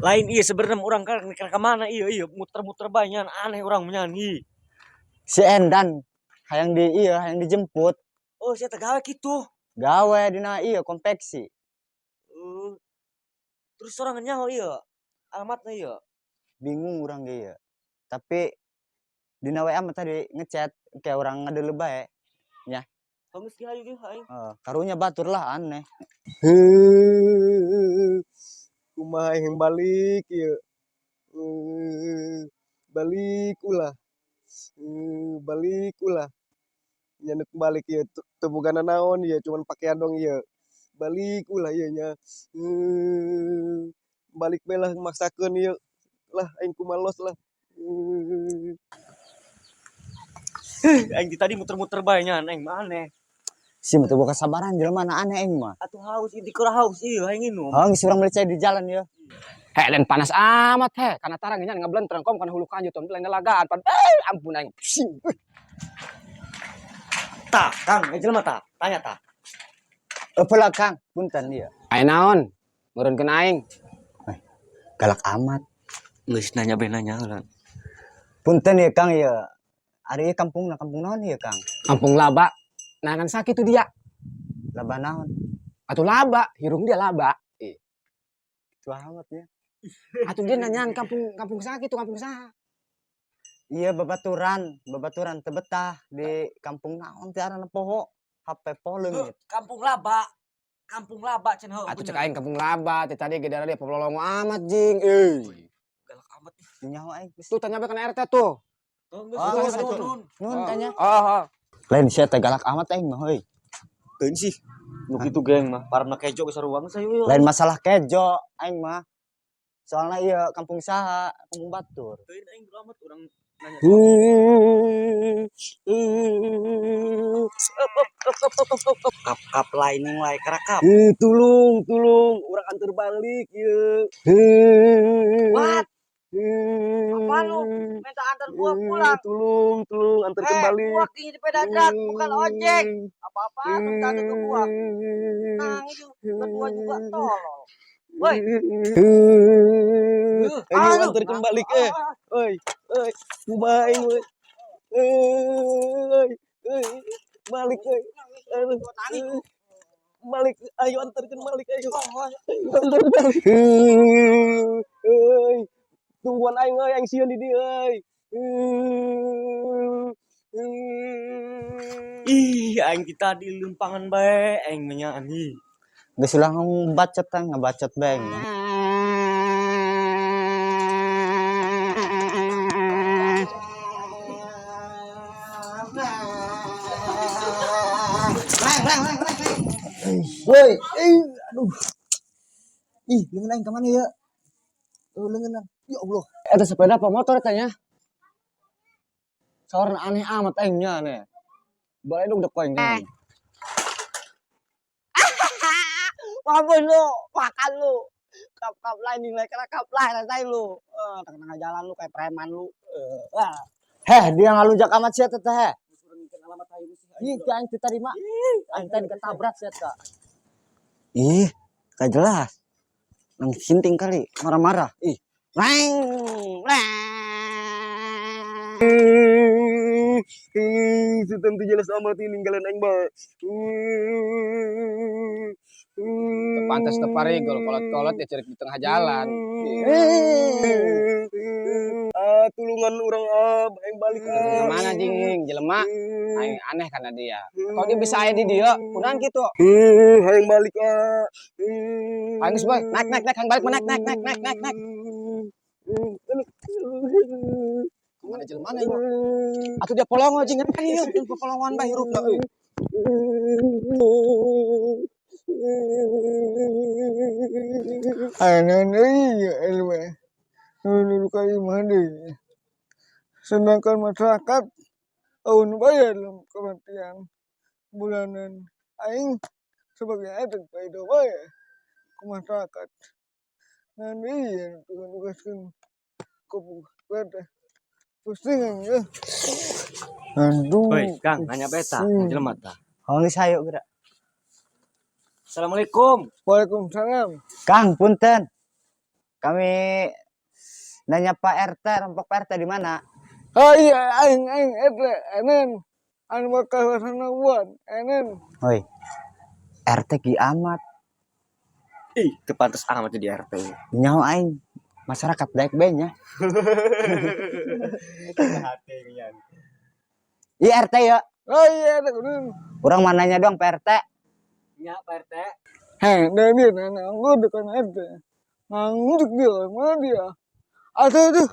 Lain iya sebenarnya urang kan ke mana iya iya muter-muter banyak aneh urang menyanyi. Si Endan hayang di iya hayang dijemput. Oh, saya gawe gitu. Gawe dina iya konveksi. Terus orang nyaho iya. Alamatnya iya. Bingung urang ge ieu. Tapi dina WA mah tadi ngechat kayak urang ngadeuleu bae. Kamu mesti hayu ge aing. Heeh, karunya batur lah aneh. Heuh. Kumaha aing balik ieu. Balik ulah. Balik ulah. Nya neuk balik ieu teu boga nanaon ieu, cuman pakaian doang ieu. Balik ulah ieu nya. Balik bae lah, maksakeun ieu. Lah, aing kumaha los lah. Aing di tadi muter-muter bae nya aing mah aneh. Si mah teu boga kasabaran jelema na aneh aing mah. Atuh haus di keur haus ieu aing nginum. Oh, geus urang meuli cai di jalan ieu. He, dan panas amat he. Karena tarang nya ngeblentreng kom kana hulu kanjut ton lain lagaan pan. Ampun aing. Pusing. Tah, Kang, eh jelema tah. Tanya tah. Eupeula Kang, punten ieu. Aya naon? Ngeureunkeun aing. Galak amat. Geus nanya bae nanya heula. Punten ieu Kang ieu. Ari ieu kampungna kampung naon ieu Kang? Kampung Laba. Nah, kan sakit tuh dia. Laba naon? Atuh laba, hirung dia laba. Ih. Itu amat ya. Atuh dia nanyaan kampung kampung sakit tuh kampung saha. Iya babaturan, babaturan teu betah di kampung naon teh aranna poho. HP poho leungit. Kampung Laba. Kampung Laba cenah heuh. Atuh cek aing kampung Laba, teh tadi ge dia pelolongo amat jing. Eh. Galak amat. Nyaho aing. Tuh tanya bae kana RT tuh. Tuh geus Oh, geus geus atuh. nuhun. Nuhun tanya. Oh, oh. Lain sia teh galak amat aing mah heuy. Teuing sih. Nu kitu geng mah, parna kejo geus sarua geus ayo. Lain masalah kejo aing mah. Soalnya iya kampung saha, kampung batur. Teuing aing bodo amat urang nanya. Kap kap lain lain kerakap. Tulung, tulung, urang anter balik ieu. What? Apa lu? Minta antar gua pulang. Tulung, tulung, antarkan balik. Gua kini sepeda truk, bukan ojek. Apa-apa minta antar ke gua. Nah, itu kedua juga tolol. Woi. Ayo antarkan balik eh. Oi, oi, kumaha aing we. Oi, oi, balik oi. Aduh, balik, ayo antarkan balik ayo. Ayo antarkan balik. Oi, tungguan aing euy, aing sieun di dieu euy. Ih, aing kita di lempangan bae, aing menyaan ih. Geus ulah ngebacot kan, ngebacot bae aing mah. Woi, aduh. Ih, leungeun aing ka mana ya? Oh, leungeun aing. Ya Allah. Eta sepeda apa motor tanya? Sawarna aneh amat aing nya aneh. Balai dong dek aing nya. Mampus lu, makan lu. Kap-kap lain nih, kap lain rasain lu. Tengah-tengah jalan lu kayak preman lu. Heh, dia ngalunjak amat sia teh teh. Ih, aing teu tarima. Aing teh ketabrak sia teh. Ih, gak jelas. Nang sinting kali, marah-marah. Ih, reng, reng. Ih, tentu jelas amat ini ninggalin aing mah. Pantas teu parigol kolot-kolot ya cerik di tengah jalan. Ah, tulungan urang ah, aing balik ah. Kemana jing jelema? Aing aneh karena dia. Kalau dia bisa aya di dia, kunaon kitu? Aing balik ah. Aing geus boy, naik naik naik aing balik naik naik naik naik naik naik. Kemana jelema na ieu? Atuh dia polongo jing kan ieu, jeung popolongoan bae hirupna euy. Sedangkan masyarakat aun bayar dalam kematian bulanan aing sebagai adat bayar bayar ke masyarakat. Nanti ya tugas-tugaskan ke pada pusing ya. Aduh. Woi, Kang, nanya beta, jelema tah. Oh, geus hayu geura. Assalamualaikum. Waalaikumsalam. Kang, punten. Kami nanya Pak RT, rompok Pak RT di mana? Oh iya, aing aing RT enen anu bakal sana buat enen. Hoi. RT ki amat. Ih, kepantes amat di RT. Nyaho aing. Masyarakat daek be nya. Iya RT ya. Oh iya, RT enen. Urang mananya dong Pak RT. Ya, Pak RT. Hei, dia dia nanya aku dekat RT. Nganjuk dia, mana dia? Aduh, aduh.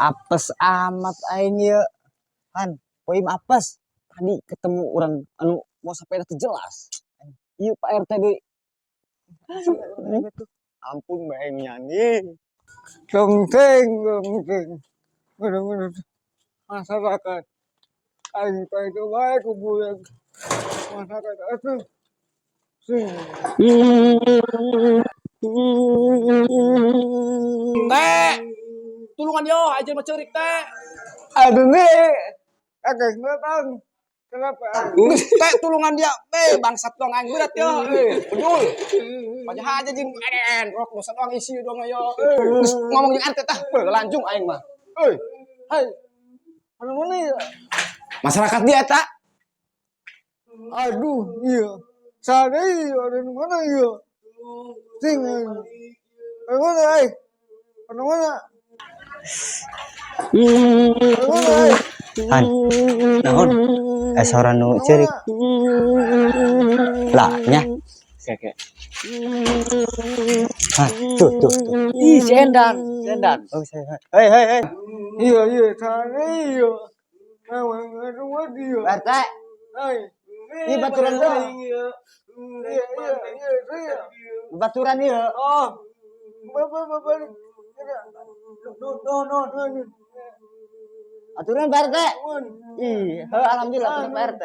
Apes amat aing ya. Han, poim apes. Tadi ketemu orang anu mau sepeda tuh jelas. Iya Pak RT di. Ampun bae nyanyi. Dongteng, dongteng. Bener-bener masyarakat. Aing itu baik kuburan masyarakat aduh. Sing. Teh. Tulungan yo aja mah ceurik teh. Aduh nih, agak datang. Kenapa? Teh tulungan dia. Eh bangsat dong aing berat yo. Eh, bedul. Pajah aja jeung eden rok dosa doang isi dong ayo. Geus ngomong jeung RT tah, beuh lanjung aing mah. Oi, hai. Anu mana ya? Masyarakat dia eta. Aduh, iya. Sana iya, ada di mana iya? Sing. Ada mana, ay? Ada mana? Ada mana, ay? Han. Naon? Eh suara nu ceurik. Lah nya. Oke, Hah, tuh tuh tuh. Ih, si Endan, si Endan. Oh, saya. Hei hei hei. Iya, iya, sana iya. Memang ada dia. Pak RT. Hai. Ini baturan urang. Iya, iya, iya, iya. Baturan ieu. Oh. Bapak, bapak. No, no, no, no. Aturan Pak RT. Ih, heuh alhamdulillah aturan Pak RT.